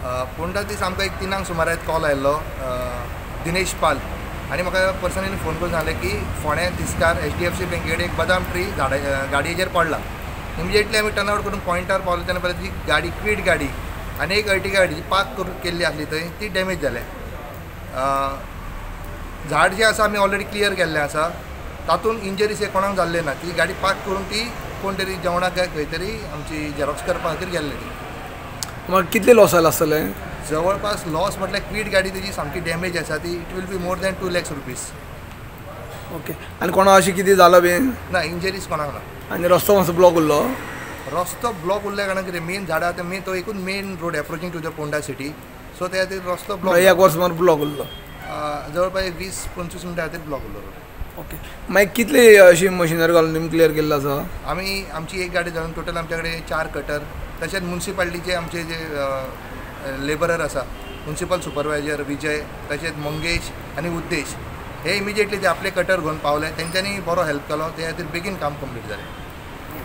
पोंडा दीस आमकां एक 3 सुमार कॉल आयिल्लो दिनेश पाल आनी म्हाका पर्सनली फोन करून सांगलें की फोंड्या तिस्कार HDFC बँके कडेन एक बदाम ट्री झाडा गाडयेचेर पडला. इमिजिएटली आमी टर्न आवट करून पॉयंटार पावले तेन्ना पळयता ती गाडी क्वीड गाडी आनी एक अर्टिगा गाडी जी पार्क करून केल्ली आसली थंय ती डॅमेज जाल्या. झाड जें आसा आमी ऑलरेडी क्लियर केल्लें आसा, तातूंत इंजरीज हे कोणाक जाल्ले ना. ती गाडी पार्क करून ती कोण तरी जेवणाक काय खंय तरी आमची झेरॉक्स करपा खातीर गेल्ले ती. मागीर कितले लॉस जालो आसतले? जवळपास लॉस म्हटल्यार क्वीड गाडी तेजी सामकी डॅमेज आसा ती it will be more than 2 lakhs rupees. Okay, आनी कोणाक अशें कितें जालां बीन? ना, इंजरीज कोणाक ना. आनी रस्तो मातसो ब्लॉक उरलो? रस्तो ब्लॉक उरल्या कारणान कितें मेन झाडां आतां मेन तो एकूच main road approaching to the Ponda city, so त्या खातीर रस्तो ब्लॉक एक वर सुमार ब्लॉक उरलो. जवळपास 20-25 मिनटां खातीर ब्लॉक उरलो रोड. ओके, मागीर कितली अशी मशिनरी घालून तुमी क्लियर केल्लो आसा? आमी आमची एक गाडी घालून टोटल आमच्या कडेन 4 कटर, तशेंच मुन्सिपालिटीचे आमचे जे लेबरर आसा, मुन्सिपल सुपरवायजर विजय, तशेंच मंगेश आनी उद्देश हे इमिजिएटली ते आपले कटर घेवन पावले, तेंच्यांनी बरो हेल्प केलो, ते खातीर बेगीन काम कंप्लीट जालें.